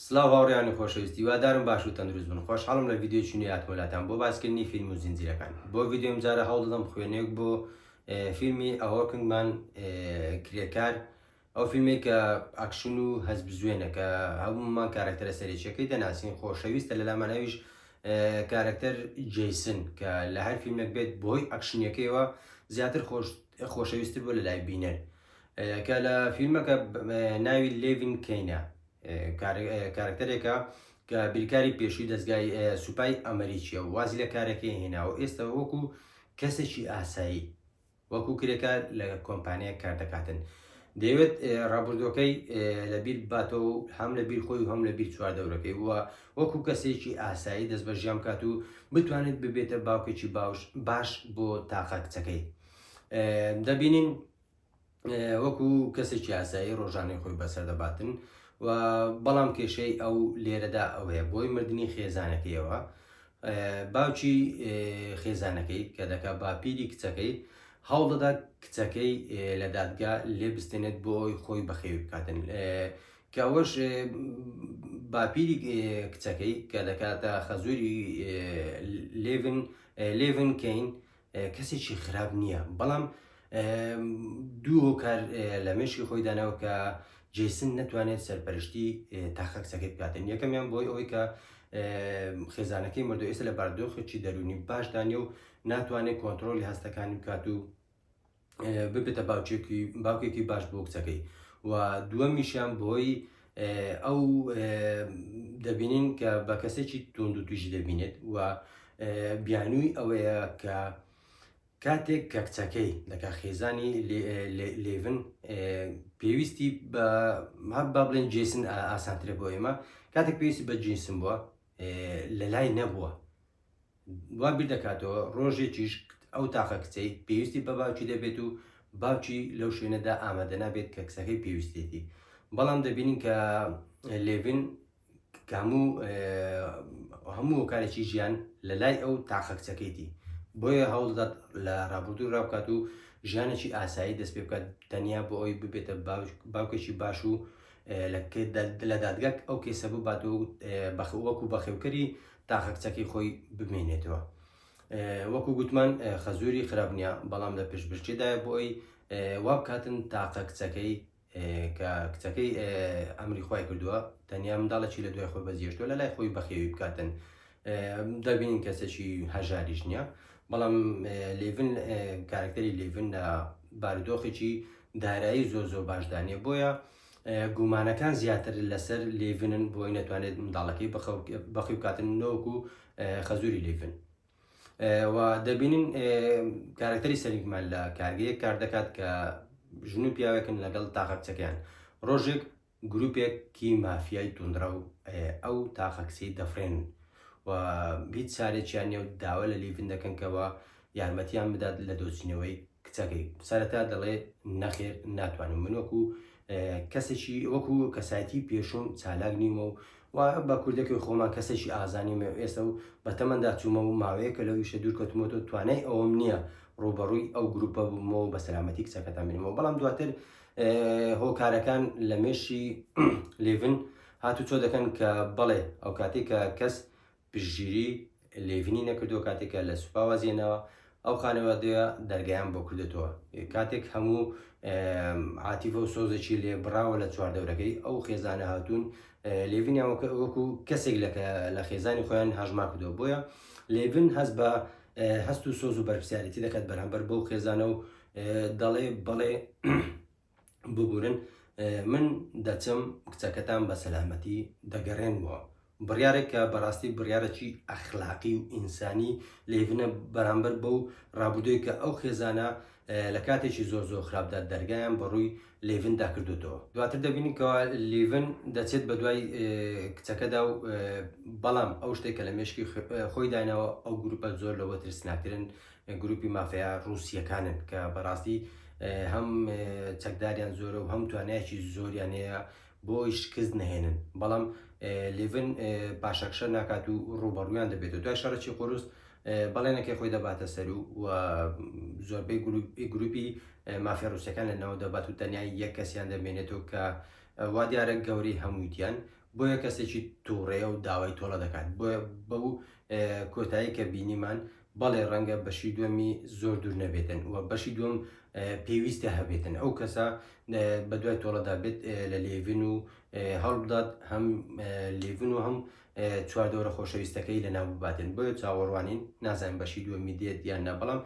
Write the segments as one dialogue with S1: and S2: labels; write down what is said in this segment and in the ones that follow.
S1: سڵاو هاوڕێیانی خۆشەویست هیوادارم باش و تەندروست بن خۆشحاڵم لە ڤیدیۆیەکی نوێ هاتمە لاتان بۆ باسکردنی فیلم و زنجیرەکان بۆ ڤیدیۆم جارە هەوڵدەدەم خوێنێک بۆ فیلمی A Working Man کرێکار ئەو فیلمێک کە ئەکشن و هەست بزوێنە کە هەموومان کارەکتەرە سەرەکیەکەی دەناسین خۆشەویستە لەلامان ئەویش کارەکتەر جەیسن کە لە هەر فیلمێک بێت بۆی ئەکشنیەکەیەوە زیاتر خۆش خۆشەویستر بوو لە لای بینەر کە لە فیلمەکە ناوی لێڤین کەینە کارەکتەرێکە کە بیرکاری پێشووی دەستگای سوپای ئەمریکیە و وازی لە کارەکەی هێناوە ئێستا وەکو کەسێکی ئاسایی وەکو کرێکار لە کۆمپانیایەک کار دەکاتن دەیەوێت ڕابردووەکەی لە بیر باتەوە و هەم لە بیر خۆی و هەم لە بیر چواردەورەکەی و وەکو کەسێکی ئاسایی دەست بە ژیان بکات و بتوانێت ببێتە باوکێکی باوش باش بۆ تاقە کچەکەی دەبینین وەکو کەسێکی ئاسایی ڕۆژانەی خۆی بەسەر دەباتن و بەڵام کێشەی ئەو لێرەدا ئەوەیە بۆی مردنی خێزانەکەیەوە باوکی خێزانەکەی کە دەکا باپیری کچەکەی هەوڵدەدات کچەکەی لە دادگا لێ بستێنێت بۆ ئەوی خۆی بەخێوی بکاتن کە ئەوەش باپیری کچەکەی کە دەکاتە خەزوری لێڤن لێڤن کەین کەسێکی خراپ نییە بەڵام دوو هۆکار لە مێشکی خۆی داناوە کە جیسن نەتوانێت سەرپەرشتی تاقە کچەکەی بکاتن یەکەمیان بۆی ئەوەی کە خێزانەکەی مردو ئێستا لە باردۆخێکی دەرونی باشدانە و ناتوانێت کۆنتترۆلی هەستەکانی بکات و ببێتە باوکێکی باوکێکی باش بۆ کچەکەی و دووەمیشیان بۆی ئەو دەبینین کە بە کەسێکی توند و تویژی دەبینێت و بیانووی ئەوەیە کە کاتێک کە کچەکەی دەکا خێزانی لێڤن پێویستی بە با بڵێن جیسن ئاسانترە بۆ ئێمە کاتێک پێویستی بە جیسن بووە لە لای نەبووە وا بیر دەکاتەوە ڕۆژێکیش ئەو تاقە کچەی پێویستی بە باوکی دەبێت و باوکی لەو شوێنەدا ئامادە نابێت کە کچەکەی پێویستێتی بەڵام دەبینین کە لێڤن کە هەموو هەموو هۆکارێکی ژیان لە لای ئەو تاقە کچەکەیتی بۆیە هەوڵدات لە ڕابردوو ڕابکات و ژیانێکی ئاسایی دەست پێ بکات تەنیا بۆ ئەوی ببێتە باوکێکی باش و لە دادگا ئەو کەیسە ببات و وەکو بەخێوکەری تاقە کچەکەی خۆی بمێنێتەوە وەکو گوتمان خەزوری خراپ نییە بەڵام لە پشتبرچێدایە بۆ ئەوی وا بکاتن تاقە کچەکەی کە کچەکەی ئەمری خوای کردووە تەنیا منداڵێکی لە دوای خۆی بەجێشتووە لە لای خۆی بەخێوی بکاتن دەبینین کەسێکی هەژاریش نییە بەڵام لێڤن کارکتەری لێڤن لە بارودۆخێکی دارایی زۆر زۆر باشدانە بۆیە گومانەکان زیاتر لەسەر لێڤنن بۆی نەتوانێت منداڵەکەی بەخی بکاتن نۆک و خەزوری لێڤن و دەبینین کارەکتەری سەرنجمان لە کارگەیەک کار دەکات کە ژن و پیاوێکن لەگەڵ تاقە کچەکەیان ڕۆژێک گروپێکی مافیای توندڕەو ئەو تاقە کچەی دەفرێن و هیچ چارێکیان نیە و داوا لە لیڤن دەکەن کەەوە یارمەتیان بدات لە دۆزینەوەی کچەکەی سەرەتا دەڵێ نەخێر ناتوانم من وەکو کەسێکی وەکو کەسایەتی پێشوم چالاک نیمە و و بە کوردەکەی خۆمان کەسێکی ئازانیمە و ئێستا و بەتەمەندا چوومە و ماوەیەکە لەو ئیشە دوور کەوتمەوە توانای ئەوەم نییە ڕووبەڕووی ئەو گروپە بوومەوە بە سەلامەتی کچەکەتان بینمەوە بەڵام دواتر هۆکارەکان لە مێشی لێڤن هاتوچۆ دەکەن کە بەڵێ ئەو کاتێک کە کەس پشتگیری لێڤنی نەکردووە کاتێک کە لە سوپا وازیێناوە ئەو خانەوادەیە دەرگایان بۆ کردێتەوە کاتێک هەموو عاتیفە و سۆزێکی لێ بڕاوە لە چواردەورەکەی ئەو خێزانە هاتوون لێڤنیان وەکو کەسێک لە خێزانی خۆیان هەژما کردەوە بۆیە لێڤن هەست بە هەست و سۆز و بەرپسیارەتی دەکات بەرامبەر بەو خێزانە و دەڵێ بەڵێ ببورن من دەچم کچەکەتان بە سەلامەتی دەگەڕێنمەوە بڕیارێک کە بەڕاستی بڕیارێکی ئەخلاقی و ئینسانی لێڤنە بەرامبەر بەو ڕابردووی کە ئەو خێزانە لە کاتێکی زۆر زۆر خراپدا دەرگایان بەڕووی لێڤندا کردوتەوە دواتر دەبینین کەوا لێڤن دەچێت بە دوای کچەکەدا و بەڵام ئەو شتێک کە لە مێشکی خۆی داناوە ئەو گروپە زۆر لەوە ترسناکترن گروپی مافیا ڕووسیەکانن کە بەڕاستی هەم چەکداریان زۆرە و هەم توانایەکی زۆریان هەیە بۆی شکست نەهێنن بەڵام لێڤن پاشەکشە ناکات و ڕووبەڕوویان دەبێتەوە دوای شەڕێکی قورس بەڵێنەکەی خۆی دەباتە سەر و و زۆربەی گروپی مافیا ڕووسەکان لە ناو دەبات و تەنیا یەک کەسیان دەمێنێتەوە کە وا دیارە گەورەی هەموویان. بۆیە کەسێکی تووڕەیە و داوای تۆڵە دەکات. بۆیە بەو کۆتایی کە بینیمان بەڵێ ڕەنگە بەشی دووەمی زۆر دوور نەبێتن و بەشی دووەم پێویستە هەبێتن ئەو کەسە بە دوای تۆڵەدا بێت لە لێڤن و هەڵبدات هەم لێڤن و هەم چواردەورە خۆشەویستەکەی لەناو بباتن. بۆیە چاوەڕوانین، نازانین بەشی دووەمی دێت یان نا، بەڵام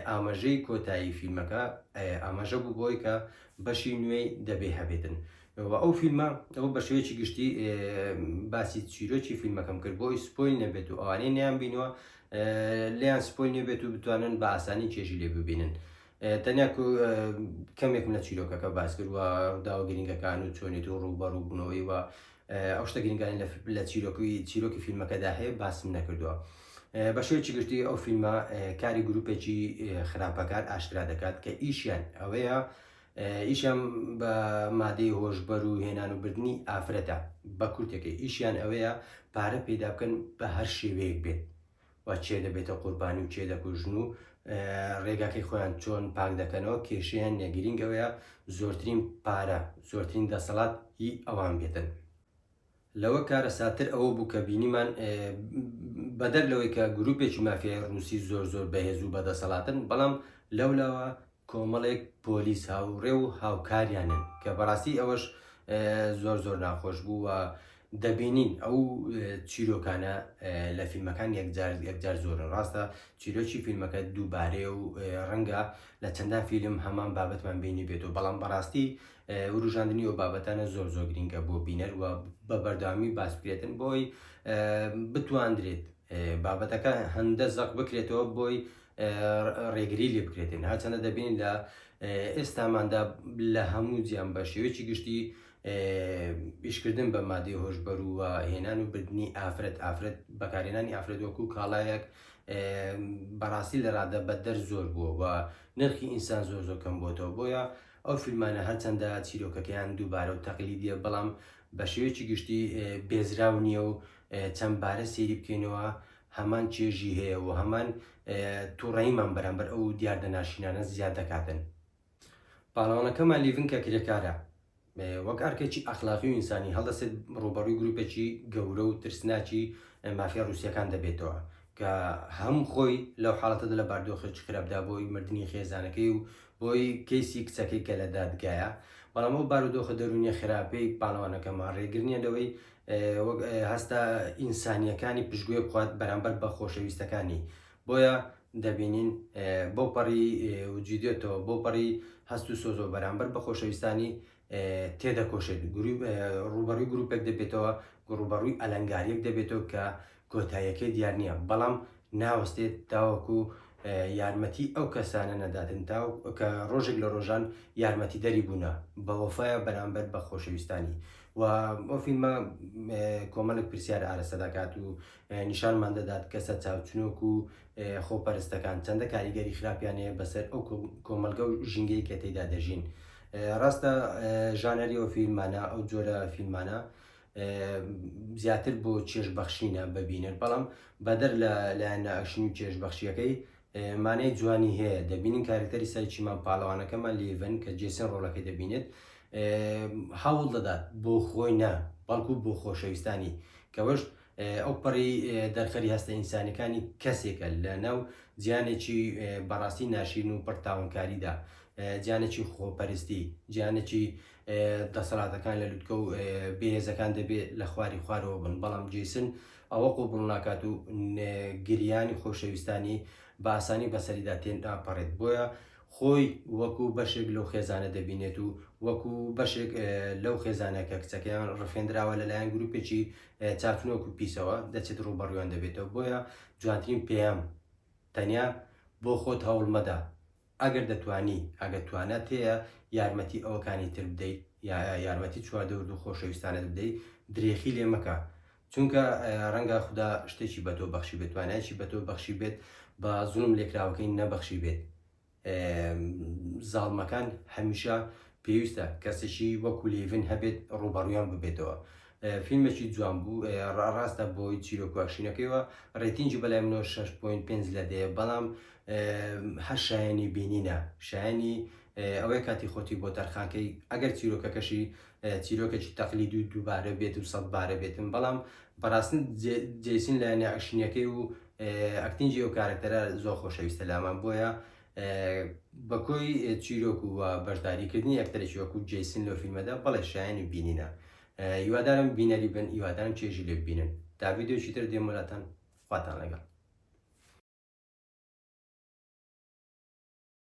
S1: ئاماژەی کۆتایی فیلمەکە ئاماژە بوو بۆی کە بەشی نوێی دەبێ هەبێتن. و ئەو فیلمە ئەو بە شێوەیەکی گشتی باسی چیرۆکی فیلمەکەم کرد بۆی spoil نەبێت و ئەوانەی نیان بینەوە لێیان spoil نەبێت و بتوانن بە ئاسانی چێژی لێ ببینن. تەنیا کەمێکم لە چیرۆکەکە باس کرد و ڕووداوە گرنگەکان و چۆنێت و ڕووبەڕووبوونەوەی و ئەو شتە گرنگانی لە چیرۆکی فیلمەکەدا هەیە باسم نەکردووە. بە شێوەیەکی گشتی ئەو فیلمە کاری گروپێکی خراپەکار ئاشکرا دەکات کە ئیشیان ئەوەیە ئیشیان بە مادەی هۆشبەر و هێنان و بردنی ئافرەتە. بە کورتەکەی ئیشیان ئەوەیە پارە پەیدا بکەن بە هەر شێوەیەک بێت و کێ دەبێتە قوربانی و کێ دەکوژن و ڕێگاکەی خۆیان چۆن پاک دەکەنەوە کێشەیان نیە، گرینگ ئەوەیە زۆرترین پارە زۆرترین دەسەڵات هی ئەوان بێتن. لەوە کارەساتتر ئەوە بوو کە بینیمان بەدەر لەوەی کە گروپێکی مافیای ڕووسی زۆر زۆر بەهێز و بەدەسەڵاتن، بەڵام لەولاوە کۆمەڵێک پۆلیس هاوڕێ و هاوکاریانن کە بەڕاستی ئەوەش زۆر زۆر ناخۆش بوو و دەبینین ئەو چیرۆکانە لە فیلمەکان یەکجار یەکجار زۆرن. ڕاستە چیرۆکی فیلمەکە دووبارەیە و ڕەنگە لە چەندان فیلم هەمان بابەتمان بینی بێتەوە، بەڵام بەڕاستی وروژاندنی ئەو بابەتانە زۆر زۆر گرینگە بۆ بینەر و بە بەردەوامی باس بکرێتن بۆی بتواندرێت بابەتەکە هەندە زەق بکرێتەوە بۆی ڕێگری لێ بکرێتن. هەرچەندە دەبینین لە ئێستاماندا لە هەموو جیان بە شێوەیەکی گشتی ئیشکردن بە مادەی هۆشبەر و هێنان و بردنی ئافرەت، ئافرەت بەکارهێنانی ئافرەت وەکو کاڵایەک بەڕاستی لە ڕادە بەدەر زۆر بووە و نرخی ئینسان زۆر زۆر کەم بۆتەوە. بۆیە ئەو فیلمانە هەرچەندە چیرۆکەکەیان دووبارە و تەقلیدیە، بەڵام بە شێوەیەکی گشتی بێزراو نییە و چەند بارە سەیری بکەینەوە هەمان چێژی هەیە و هەمان توڕەییمان بەرامبەر ئەو دیاردە ناشرینانە زیاد دەکاتن. پاڵەوانەکەمان لیڤن کە کرێکارە، وەک ئەرکێکی ئەخلاقی و ئینسانی هەڵدەسێت ڕووبەڕووی گروپێکی گەورە و ترسناکی مافیا ڕووسییەکان دەبێتەوە کە هەم خۆی لەو حاڵەتەدا لە باردۆخێکی خراپدا بۆی مردنی خێزانەکەی و بۆی کەیسی کچەکەی کە لە دادگایە، بەڵام ئەو بارودۆخە دەروونیە خراپەی پاڵەوانەکەمان ڕێگر نییە لەوەی وەک هەستە ئینسانیەکانی پشتگوێ بخوات بەرامبەر بە خۆشەویستەکانی. بۆیە دەبینین بەو پەڕی وجودیەتەوە بەو پەڕی هەست و سۆزەوە بەرامبەر بە خۆشەویستانی تێدەکۆشێت، ڕووبەڕووی گروپێک دەبێتەوە، ڕووبەڕووی ئەلەنگاریەک دەبێتەوە کە کۆتاییەکەی دیار نییە، بەڵام ناوەستێت تاوەکو یارمەتی ئەو کەسانە نەداتن تا کە ڕۆژێک لە ڕۆژان یارمەتیدەری بوونە بە وەفایە بەرامبەر بە خۆشەویستانی. و ئەو فیلمە کۆمەڵێک پرسیار ئارەستە دەکات و نیشانمان دەدات کەسە چاوچنۆک و خۆپەرستەکان چەندە کاریگەری خراپیان هەیە بەسەر ئەو کۆمەڵگە و ژینگەی کە تێیدا دەژین. ڕاستە ژانەری ئەو فیلمانە، ئەو جۆرە فیلمانە زیاتر بۆ چێژبەخشینە بە بینەر، بەڵام بەدەر لە لایەنە ئەکشن و چێژبەخشیەکەی مانای جوانی هەیە. دەبینین کارکتەری سەرەکیمان پاڵەوانەکەمان لیڤن کە جێسن ڕۆڵەکەی دەبینێت هەوڵ دەدات بۆ خۆی نا بەڵکو بۆ خۆشەویستانی، کەوەش ئەو پەڕی دەرخەری هەستە ئینسانیەکانی کەسێکە لە ناو جیانێکی بەڕاستی ناشرین و پڕ تاوانکاریدا، جیانێکی خۆپەرستی، جیانێکی دەسەڵاتەکان لە لوتکە و بێهێزەکان دەبێت لە خواری خوارەوە بن، بەڵام جیسن ئەوە قوبوڵ ناکات و گریانی خۆشەویستانی بە ئاسانی بەسەریدا تێناپەڕێت، بۆیە خۆی وەکو بەشێک لەو خێزانە دەبینێت و وەکو بەشێک لەو خێزانە کە کچەکەیان ڕفێندراوە لەلایەن گروپێکی چاکنۆک و پیسەوە دەچێت ڕووبەڕوویان دەبێتەوە. بۆیە جوانترین پەیام تەنیا بۆ خۆت هەوڵ مەدە، ئەگەر دەتوانی، ئەگەر توانات هەیە یارمەتی ئەوەکانی تر بدەیت، یارمەتی چواردەورت و خۆشەویستانت بدەیت، درێخی لێ مەکە، چونکە ڕەنگە خودا شتێکی بە تۆ بەخشیبێت، توانایەکی بە تۆ بەخشیبێت، بە زوڵم لێکراوەکەی نەبەخشیبێت. زاڵمەکان هەمیشە پێویستە کەسێکی وەکو لیڤن هەبێت ڕووبەڕوویان ببێتەوە. فیلمێکی جوان بوو، ڕاستە بۆی چیرۆک و ئەکشینەکەیەوە rating ی بەلای منەوە 6.5 لە دەیە، بەڵام هەر شایەنی بینینە، شایەنی ئەوەیە کاتی خۆتی بۆ تەرخانکەی ئەگەر چیرۆکەکەشی چیرۆکێکی تەقلید و دووبارە بێت و سەدبارە بێتن بەڵام بەڕاستن جەیسن لایەنە ئەکشنیەکەی و acting ی ئەو کارەکتەرە زۆر خۆشەویستە لامان بۆیە بەکۆی چیرۆک و بەشداریکردنی ئەکتەرێکی وەکو جەیسن لەو فیلمەدا بەڵێ شایەنی بینینە. هیوادارم بینەری بن هیوادارم چێژی لێ ببینن تا ڤیدیۆیەکی تر دێم وەلاتان خواتان لەگەڵ.